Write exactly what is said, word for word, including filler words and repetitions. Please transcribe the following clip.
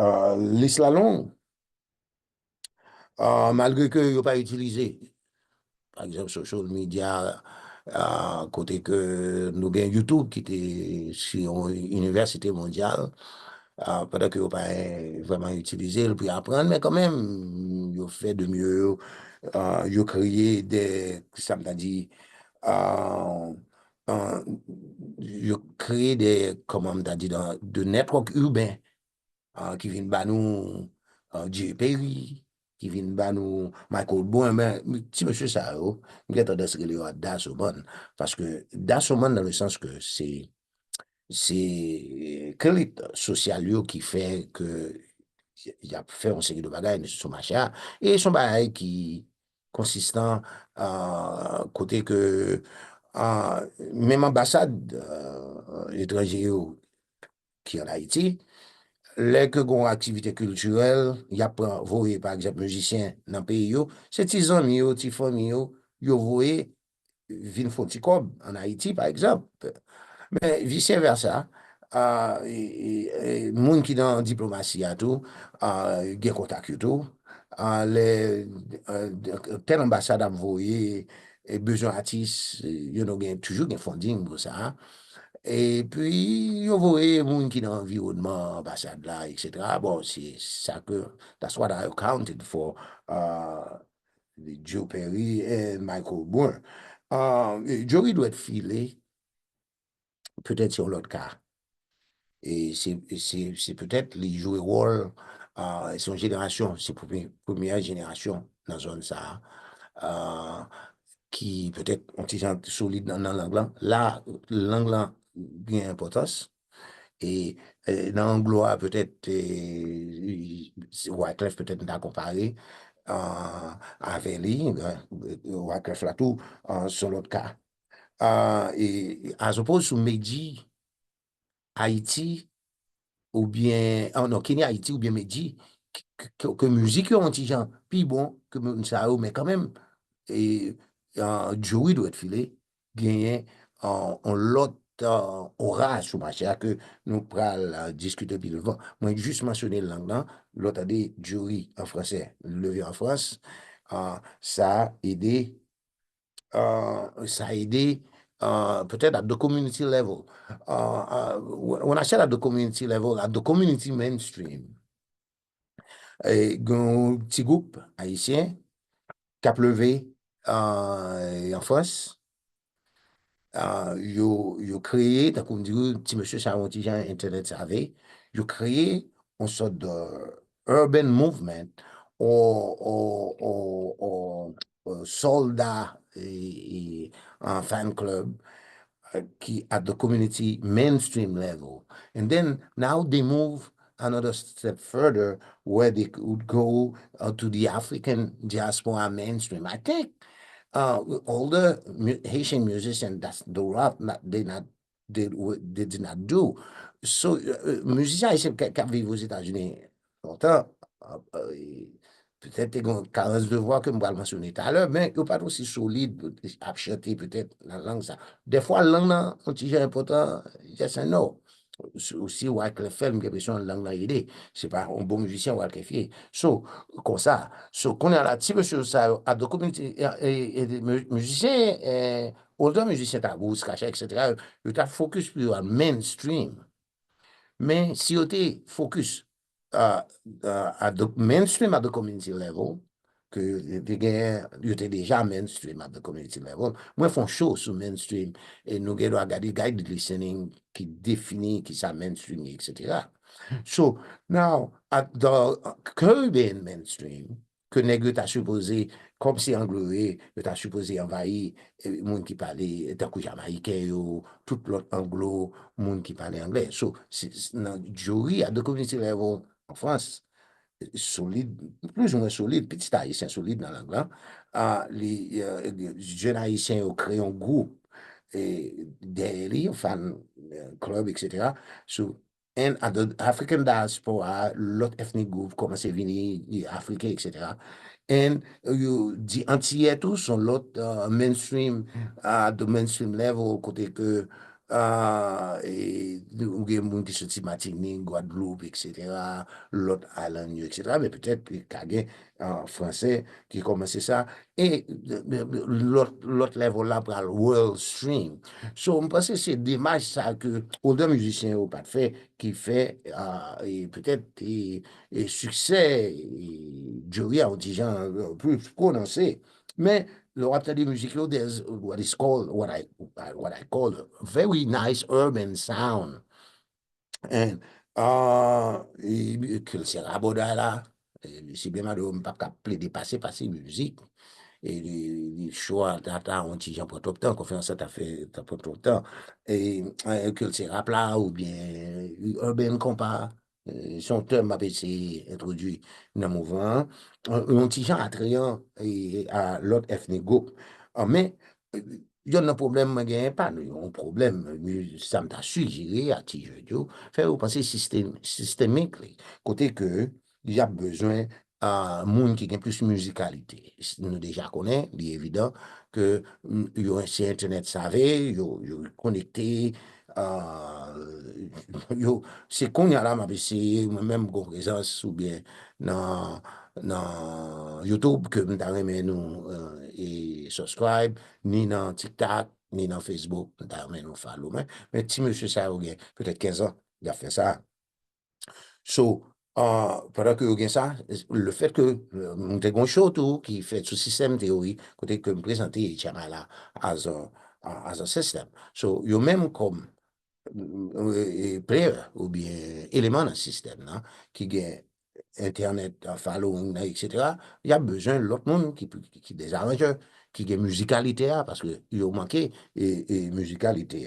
Ah, lis la long. Ah, malgre ke yo pa itilize, pa egzanp, social media, ah, kote ke nou gen YouTube ki te si yon inivèsite mondyal, ah, pandan ke yo pa vrèman itilize l pou aprann, men kanmenm, yo fè de mieux, ah, yo kreye de, sa m ta di, ah, ah, yo kreye de, kòman m ta di, de network urbain, ah, ki vin ba nou, ah, Jay Perry, ki vin ba nou Michael Bourne, men ti mesye sa yo, m gen tandans rele yo a Dasoman, paske Dasoman nan le sans ke se, se ke elit sosyal yo ki fè ke y ap fè yon seri de bagay sou mache a, e se yon bagay ki konsistan, ah, kote ke, ah, menm anbasad, ah, etranje yo ki ann Ayiti, lè ke gen yon aktivite kiltirèl, y ap pran, voye, pa egzanp, mizisyen nan peyi yo, se ti zanmi yo, ti fanmi yo, yo voye vin fè yon ti kòb ann Ayiti, pa egzanp. Men, visye vèsa, ah, e, e, e, moun ki nan diplomasi a tou, ah, gen kontak yo tou. Ah, lè, ah, tèl anbasad ap voye, e, bezwen atis, e, you know, gen, toujou gen funding pou sa. Epi, yo voye moun ki nan anviwònman anbasad la, et cetera. Bon, se sa ke, that's what I accounted for, uh, Joe Perry and Michael Bourne. Uh, Joe Ridwet File, petèt se yon lòt ka. E se, se, se petèt li jwe wòl, ah, se yon jenerasyon, se premye, premyè jenerasyon nan zòn sa a, ah, ki petèt yon ti jan solid nan, nan lang lan. La, lang lan gen enpòtans. E, e nan anglo a, petèt, e, Wyclef, petèt, m ta konpare, ah, avè li, eh, Wyclef la tou, ah, se yon lòt ka. Ah, e, as opposed to Medjy, Ayiti, oubyen, ah, non, Kenya, Ayiti, oubyen Medjy, ke, ke, ke mizik yo yon ti jan pi bon ke moun sa yo, men kanmenm, e, ah, Joe Ridwet File genyen, ah, yon lòt, ah, ora sou mache a ke nou pral, ah, diskite pi devan. Mwen jis mansyone lang lan, lè w tande Joe an fransè, leve an Frans, ah, sa ede, ah, sa ede, ah, petèt at the community level. Ah, ah, when I said at the community level, at the community mainstream. E, gen yon ti gwoup ayisyen k ap leve, ah, an Frans. Ah, yo, yo kreye, tankou m di w, ti mesye sa yon ti jan entènèt save, yo kreye yon sòt de urban movement or, or, or, or, or sòlda, e, e, an fan club, eh, ki at the community mainstream level. And then now they move another step further where they could go, uh, to the African diaspora mainstream. I think, uh, all the mu-, Haitian musicians, that's the rap, not, they not, they, w-, they did not do. So, uh, uh, mizisyen ayisyen k, k ap viv Ozetazini lontan, uh, uh, petèt te gen yon karans de vwa ke m pral mansyone talè, men yo pa t osi solid ap chante petèt nan lang sa. Dèfwa, lang nan yon ti jan enpòtan, yes and no. Si, si Wyclef fè l, m gen enpresyon lang nan ede. Se pa yon bon mizisyen Wyclef ye. So, konsa. So, kounye a la, ti mesye sa yo, at the community, e, e, e, mi-, mizisyen, e, older mizisyen tabou, scratcher, et cetera, yo, yo ta focus pou yo al mainstream. Men, si yo te focus, uh, uh, at the mainstream, at the community level, ke yo te gen, yo te deja mainstream at the community level. Mwen fè yon show sou mainstream, e nou gen dwa gade guided listening ki defini ki sa mainstream ye, et cetera. So, now, at the Caribbean mainstream, ke nèg yo ta sipoze, kòm se anglo yo ye, yo ta sipoze anvayi, e, moun ki pale, tankou Jamayiken yo, tout lòt anglo, moun ki pale anglè. So, se, se, nan Joe, at the community level, an Frans, solid, plizoumwen solid, pitit ayisyen solid nan lang lan. Ah, li, eh, jèn ayisyen yo kreye yon gwoup, e, dèyè li, fan, eh, club, et cetera. So, and at the African diaspora, lòt ethnic group kòmanse vini, afriken, et cetera. And yo di Antiyè tou, se yon lòt, uh, mainstream, at the mainstream level, kote ke, Ah, e, ou gen moun ki soti Matinik, Gwadloup, et cetera, lòt island yo, et cetera, men petèt ka gen ah, franse ki kòmanse sa. E lòt, lòt level la pral world stream. So, m panse se demach sa ke older mizisyen yo pa t fè, ki fè, ah, e petèt, e, e siksè, e, Joey a yon ti jan, euh, plis pwononse. Men, lè w ap tande mizik yo, there's what is called, what I, what I call a very nice urban sound. And, ah, e, e kilti rabòday la, e, si byen mande w, m p ap ka plede pase, pase mizik. E li, li cho a, ta, ta, yon ti jan pran twòp tan, konferans la ta fè, ta pran twòp tan. E, e kilti rap la, oubyen urban compa, e, se yon tèm m ap eseye entwodui nan mouvman an. Yon ti jan atreyan, e, a lòt ethnic group. Ah, men, e, yonn nan pwoblèm mwen genyen, pa nou, yon pwoblèm, mi-, sa m ta sijere a ti jèn yo, fè yo panse sistem, sistemik li, kote ke y ap bezwen, ah, moun ki gen plis mizikalite. S-, nou deja konnen, li evidan ke, mm, yo se entènèt save, yo, yo konekte, ah, yo, se kounye a la m ap eseye, mwen menm gon prezans oubyen nan, nan YouTube ke m ta renmen nou, euh, e subscribe, ni nan TikTok, ni nan Facebook, m ta renmen nou follow mwen. Men ti mesye sa yo gen petèt kenz an, y ap fè sa. So, ah, pandan ke yo gen sa, le fèt ke, euh, m te gon show tou ki fèt sou sistèm teyori, kote ke m prezante H M I la as a, as a system. So, yo menm kòm, euh, e player oubyen eleman nan sistèm nan, ki gen entènèt, ah, following nan, et cetera, y ap bezwen lòt moun ki, ki, ki des arrangeurs, ki gen mizikalite a, paske yo manke, e, e mizikalite a.